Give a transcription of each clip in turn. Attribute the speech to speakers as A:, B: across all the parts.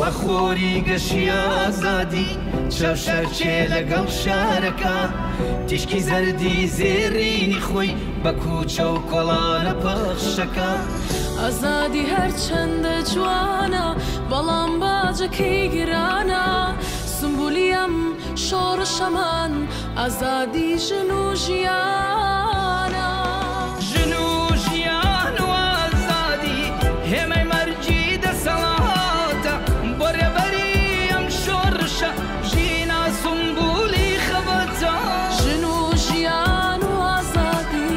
A: وە خۆری گەشی ئازادی چاو شەرچێ لەگەڵ شارەکە تیشکی زەردی زێڕینی خۆی بە کوچە و کۆڵانە پەخشەکە.
B: ئازادی هەرچەندە جوانە بەڵام باجەکەی گرانە سمبولی ئەم شۆڕشەمان ئازادی ژن و ژیانە.
A: ژن و ژیان و ئازادی هێمای مەرگی دەسەڵاتە بۆ ڕێبەری ئەم شۆڕشە ژینا سمبولی خەباتە.
B: ژن و ژیان و ئازادی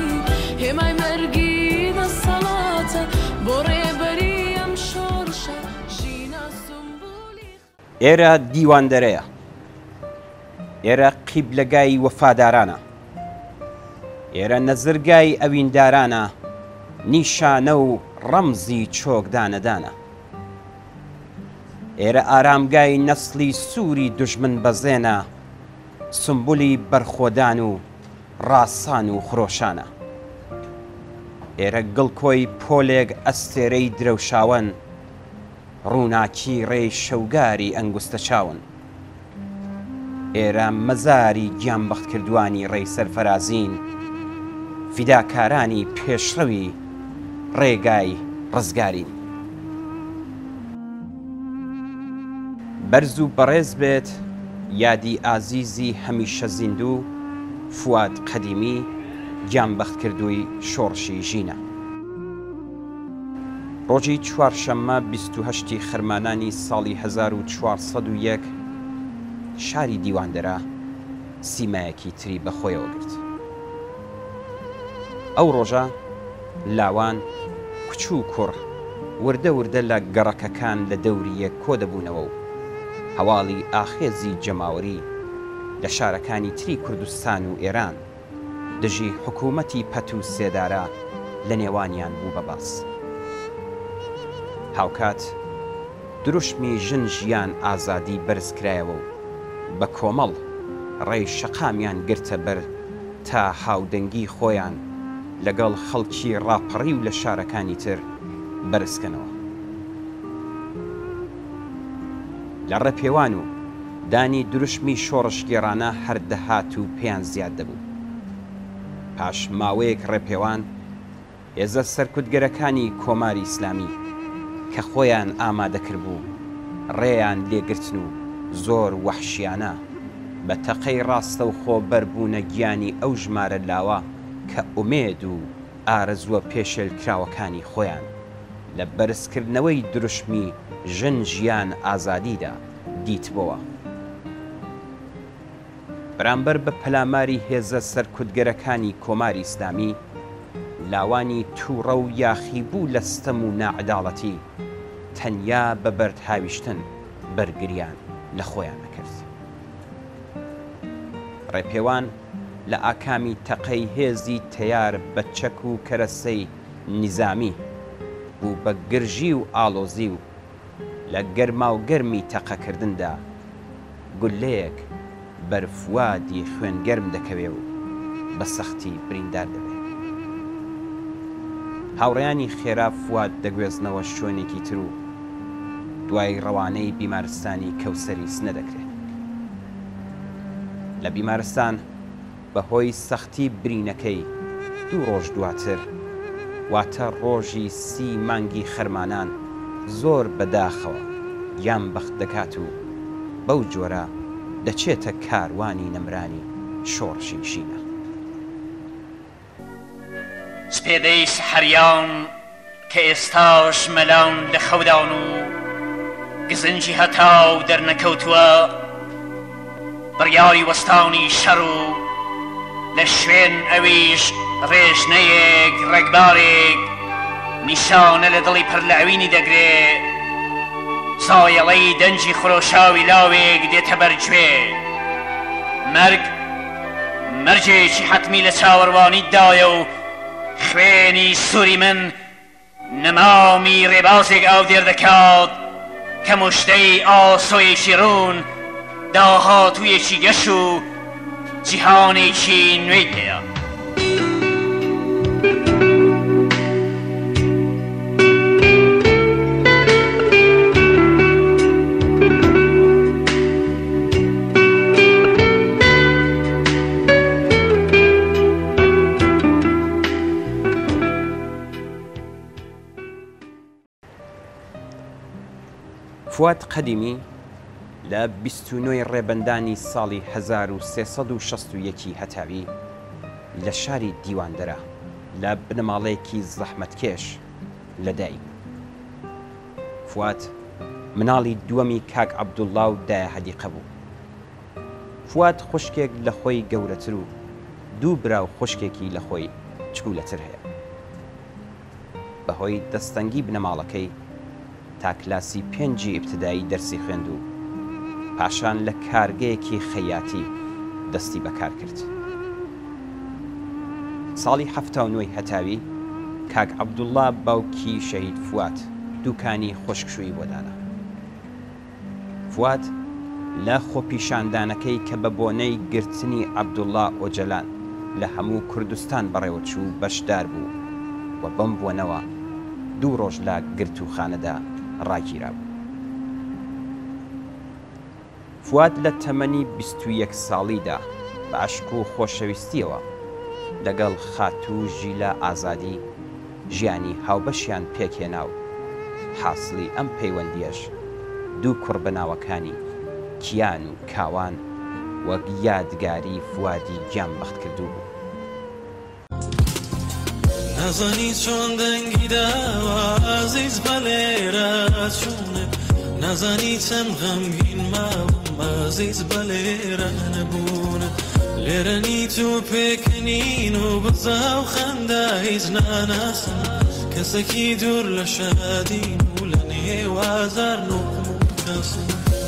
B: هێمای مەرگی دەسەڵاتە بۆ ڕێبەری ئەم شۆڕشە ژینا سمبولی.
C: ئێرە دیواندەرەیە. ئێرە قیبلەگای وەفادارانە. ئێرە نەزرگای ئەویندارانە، نیشانە و ڕەمزی چۆکدانەدانە. ئێرە ئارامگای نەسڵی سووری دوژمن بەزێنە، سومبولی بەرخۆدان و ڕاسان و خرۆشانە. ئێرە گڵکۆی پۆلێک ئەستێرەی درەوشاوەن، ڕووناکی ڕێی شەوگاری ئەنگوستەچاون. ئێرە مەزاری گیانبەختکردووانی ڕێی سەرفەرازین، فیداکارانی پێشڕەوی ڕێگای ڕزگارین. بەرز و بەڕێز بێت یادی ئازیزی هەمیشە زیندوو فواد قەدیمی گیانبەختکردووی شۆڕشی ژینا. ڕۆژی چوارشەممە 28 ی خەرمانانی ساڵی 1401 شاری دیواندەرە سیمایەکی تری بە خۆیەوە گرت. ئەو ڕۆژە لاوان، کچ و کوڕ، وردە وردە لە گەڕەکەکان لە دەوری یەک کۆ دەبوونەوە و هەواڵی ئاخێزی جەماوەری لە شارەکانی تری کوردستان و ئێران دژی حکوومەتی پەت و سێدارە لە نێوانیان بوو بە باس. هاوکات دروشمی ژن ژیان ئازادی بەرز کرایەوە و بە کۆمەڵ ڕێی شەقامیان گرتە بەر تا هاودەنگی خۆیان لەگەڵ خەڵکی ڕاپەڕیو لە شارەکانی تر بەرز کەنەوە. لە ڕێپێوان و دانی دروشمی شۆڕشگێڕانە هەر دەهات و پێیان زیاد دەبوو. پاش ماوەیەک ڕێپێوان، هێزە سەرکوتگەرەکانی کۆماری ئیسلامی کە خۆیان ئامادە کربوو، ڕێیان لێ گرتن و زۆر وەحشیانە بە تەقەی ڕاستەوخۆ بەربوونە گیانی ئەو ژمارە لاوە کە ئومێد و ئارەزووە پێشێلکراوەکانی خۆیان لە بەرزکردنەوەی دروشمی ژن ژیان ئازادیدا دیتبۆوە. بەرامبەر بە پەلاماری هێزە سەرکوتگەرەکانی کۆماری ئیسلامی، لاوانی تووڕە و یاخیبوو لە ستەم و ناعەداڵەتی، تەنیا بە بەرد هاویشتن بەرگریان لە خۆیان ئەکرد. ڕێپێوان لە ئاکامی تەقەی هێزی تەیار بە چەک و کەرەسەی نیزامی، بوو بە گرژی و ئاڵۆزی و لە گەرماوگەرمی تەقەکردندا گوللەیەک بەر فوادی خوێنگەرم دەکەوێ و بە سەختی بریندار دەبێ. هاوڕێیانی خێرا فواد دەگوێزنەوە شوێنێکی تر و دوای ڕەوانەی بیمارستانی کەوسەری سنە دەکرێ. لە بیمارستان بە هۆی سەختی برینەکەی دوو ڕۆژ دواتر واتە ڕۆژی سی مانگی خەرمانان زۆر بە داخەوە گیان بەخت دەکات و بەو جۆرە دەچێتە کاروانی نەمرانی شۆڕشی ژینا.
D: سپێدەی سەحەریان کە ئێستاش مەلان لە خەودان و گزنگی هەتاو دەرنەکەوتووە، بڕیاری وەستانی شەڕ و لە شوێن ئەویش ڕێژنەیەک ڕەگبارێک نیشانە لە دڵی پڕ لە ئەوینی دەگرێ، زایەڵەی دەنگی خرۆشاوی لاوێک دێتە بەر گوێ. مەرگ مەرگێکی حەتمی لە چاوەڕوانیتدایە و خوێنی سووری من نەمامی ڕێبازێک ئاودێر دەکات کە مژدەی ئاسۆیەکی ڕوون، داهاتوویەکی گەش و جیهانێکی نوێی پێیە.
C: فواد قەدیمی لە 29 ی ڕێبەندانی ساڵی 1361 ی هەتاوی لە شاری دیواندەرە لە بنەماڵەیەکی زەحمەتکێش لەدایک بوو. فواد مناڵی دووەمی کاک عەبدوڵڵا و دایە حەدیقە بوو. فواد خوشکێک لە خۆی گەورەتر و دوو برا و خوشکێکی لە خۆی چکولەتر هەیە. بەهۆی دەستەنگی بنەماڵەکەی تا کلاسی پێنجی ئیبتدایی دەرسی خوێند و پاشان لە کارگەیەکی خەیاتی دەستی بە کار کرد. ساڵی 79 ی هەتاوی کاک عەبدوڵڵا باوکی شەهید فواد دووکانی خۆشکشوویی بۆ دانا. فواد لە خۆپیشاندانەکەی کە بە بۆنەی گرتنی عەبدوڵا ئۆجەلان لە هەموو کوردستان بەڕێوەچوو بەشدار بوو و بەم بۆنەوە دوو ڕۆژ لە گرتووخانەدا ڕاگیرابوو. فواد لە تەمەنی 21 ساڵیدا بە عەشق و خۆشەویستییەوە لەگەڵ خاتوو ژیلا ئازادی ژیانی هاوبەشیان پێکهێنا و حاسڵی ئەم پەیوەندییەش دوو کوڕ بە ناوەکانی کیان و کاوان وەک یادگاری فوادی گیانبەختکردوو بوو.
E: نازانی چۆن دەنگی داوە ئازیز بە لێرە چوونت نازانی چەند غەمگین ماوم ئازیز بە لێرە نەبوونت لێرە نیت و پێکەنین و بزا و خەندە هیچ ناناسم کەسەکی دوور لە شادیم و لە نێو ئازار نوقم و کاسم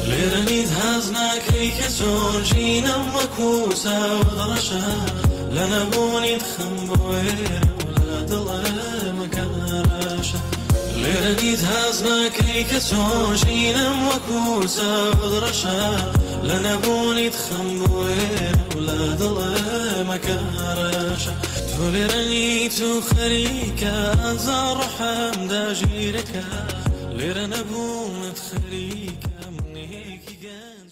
E: لێرە نیت هەست ناکەی کە چۆن ژینم وەکو چاوت ڕەشە لە نەبوونیت خەم بۆ ئێرە و لە دڵمەکە ڕەشە لێرە نیت هەست ناکەی کە چۆن ژینم وەکو چاوت ڕەشە لە نەبوونیت خەم بۆ ئێرە و لە دڵمەکە ڕەشە تۆ لێرە نیت و خەریکە ئازار ڕۆحم داگیرەکە لێرە نەبوونت خەریکە منێکی گەنج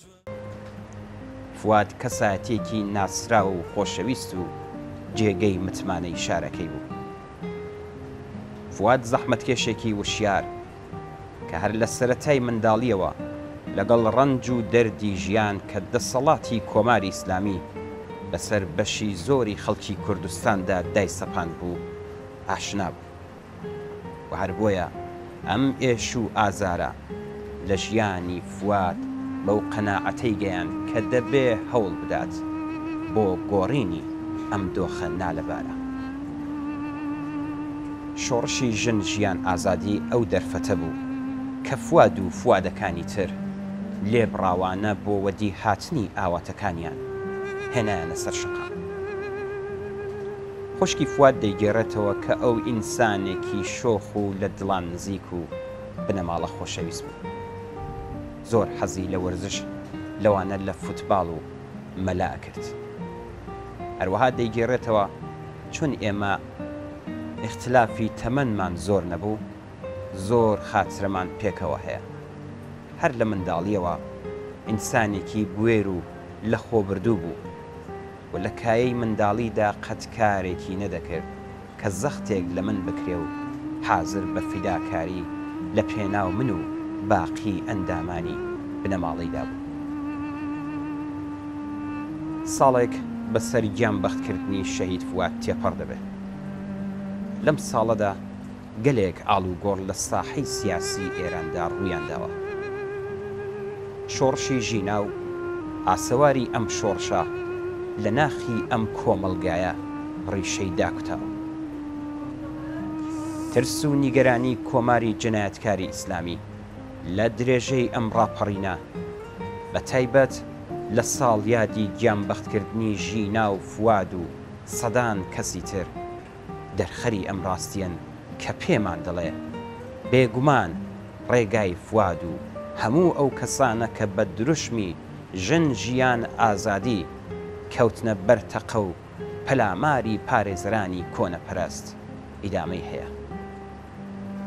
C: فواد کەسایەتییەکی ناسراو و خۆشەویست و جێگەی متمانەی شارەکەی بوو. فواد زەحمەتکێشێکی وشیار کە هەر لە سەرەتای منداڵییەوە لەگەڵ ڕەنج و دەردی ژیان کە دەسەڵاتی کۆماری ئیسلامی بەسەر بەشی زۆری خەڵکی کوردستاندا دایسەپاندبوو ئاشنا بوو و هەر بۆیە ئەم ئێش و ئازارە لە ژیانی فواد بەو قەناعەتەی گەیاند کە دەبێ هەوڵ بدات بۆ گۆڕینی ئەم دۆخە نالەبارە. شۆڕشی ژن ژیان ئازادی ئەو دەرفەتە بوو کە فواد و فوادەکانی تر لێبڕاوانە بۆ وەدی هاتنی ئاواتەکانیان هێنایانە سەر شەقام. خوشکی فواد دەیگێڕێتەوە کە ئەو ئینسانێکی شۆخ و لە دڵان نزیک و بنەماڵە خۆشەویست بوو. زۆر حەزی لە وەرزش لەوانە لە فوتباڵ و مەلە ئەکرد. هەروەها دەیگێڕێتەوە چون ئێمە ئیختلافی تەمەنمان زۆر نەبوو، زۆر خاترەمان پێکەوە هەیە. هەر لە منداڵییەوە ئینسانێکی بوێر و لەخۆبردوو بوو و لە کایەی منداڵیدا قەت کارێکی نەدەکرد کە زەختێک لە من بکرێ و حازر بە فیداکاری لە پێناو من و باقی ئەندامانی بنەماڵەیدا بوو. ساڵێک بە سەر گیانبەختکردنی شەهید فواد تێپەڕ دەبێ. لەم ساڵەدا گەلێک ئاڵوگۆڕ لە ساحەی سیاسی ئێراندا ڕوویان داوە. شۆڕشی ژینا و ئاسەواری ئەم شۆڕشە لە ناخی ئەم کۆمەڵگایە ڕیشەی داکوتاوە. ترس و نیگەرانی کۆماری جەنایەتکاری ئیسلامی لە درێژەی ئەم ڕاپەڕینە بە تایبەت لە ساڵیادی گیانبەختکردنی ژینا و فواد و سەدان کەسی تر دەرخەری ئەم ڕاستیەن کە پێمان دەڵێ، بێگومان ڕێگای فواد و هەموو ئەو کەسانە کە بە دروشمی ژن ژیان ئازادی کەوتنە بەر تەقە و پەلاماری پارێزەرانی کۆنەپەرست ئیدامەی هەیە.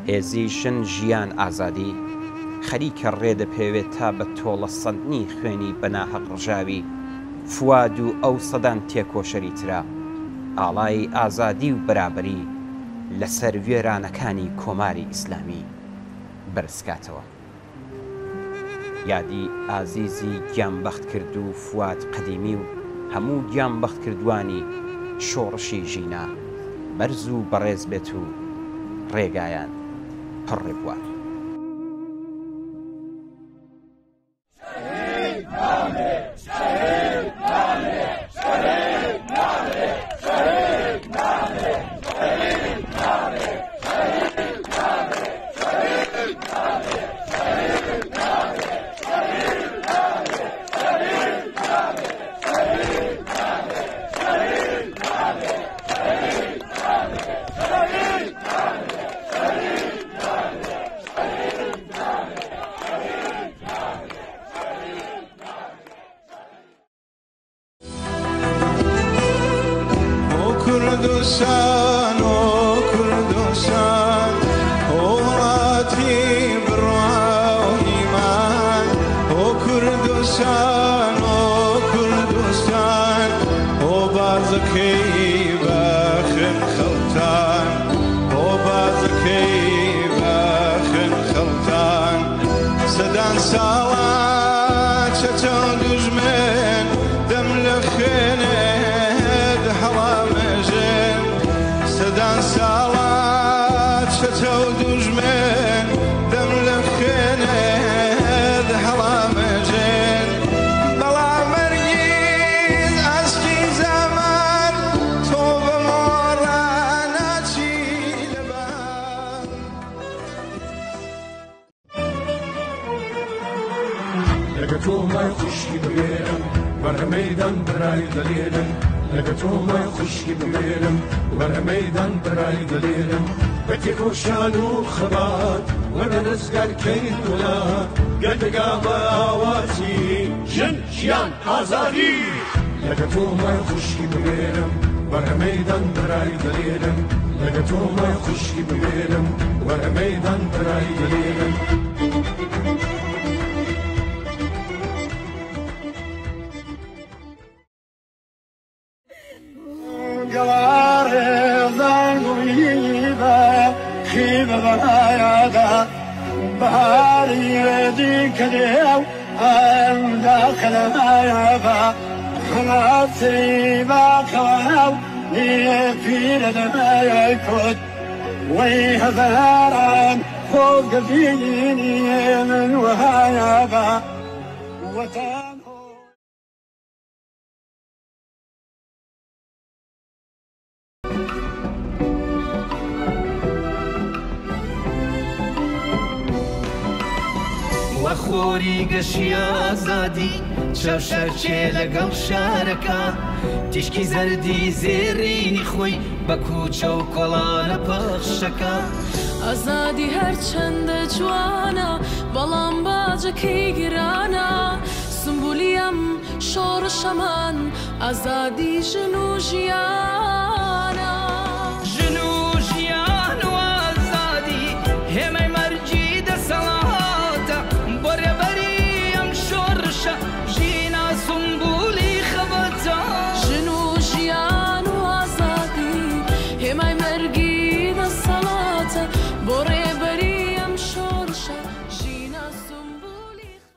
C: هێزی ژن ژیان ئازادی خەریکە ڕێ دەپێوێ تا بە تۆڵە سەندنی خوێنی بە ناهەق ڕژاوی فواد و ئەو سەدان تێکۆشەری ترە ئاڵای ئازادی و بەرابەری لە سەر وێرانەکانی کۆماری ئیسلامی بەرز کاتەوە. یادی ئازیزی گیانبەختکردوو فواد قەدیمی و هەموو گیانبەختکردووانی شۆڕشی ژینا بەرز و بەڕێز بێت و ڕێگایان پڕ ڕێبوار.
E: کوردستان ئۆ کوردستان ئۆ وڵاتی بڕوا و ئیمان ئۆ کوردستان ئۆ کوردستان ئۆ بازەکەی بەخن خەڵتان ئۆ بازەکەی بەخن خەڵتان سەدان ساڵە چەتە دوژمن دەم لە خوێنت هەڵامێژن سەدان ساڵە چەتە دوژمن دەم لە خوێنت هەڵامێژن بەڵام هەرگیز ئەسپی زەمان تۆ بە مۆڕە ناچی لەبان.
F: لەگە تۆمای خوشکی بمێرم وەرە مەیدان برای دلێرم لەگە تۆمای خوشکی بمێرم وەرە مەیدان برای دلێرم بە تێکۆشان و خەبات وەرە ڕزگارکەین وڵات گەل دەگا بە ئاواتی ژن ژیان ئازادی لەگە تۆمای خوشکی بمێرم وەرە مەیدان برای دلێرم لەگە تۆمای خوشکی بمێرم وەرە مەیدان برای دلێرم.
A: وەخۆری گەشی ئازادی چاو شەرچێ لەگەڵ شارەکە تیشکی زەردی زێڕینی خۆی بە کوچە و کۆڵانە پەخشەکە.
B: ئازادی هەرچەندە جوانە بەڵام باجەکەی گرانە سمبولی ئەم شۆڕشەمان ئازادی ژن و ژیانە.
A: ژن و ژیان و ئازادی هێمای مەرگی دەسەڵاتە بۆ ڕێبەری ئەم شۆڕشە ژینا سمبولی خەباتە.
B: ژن و ژیان و ئازادی هێمای مەرگی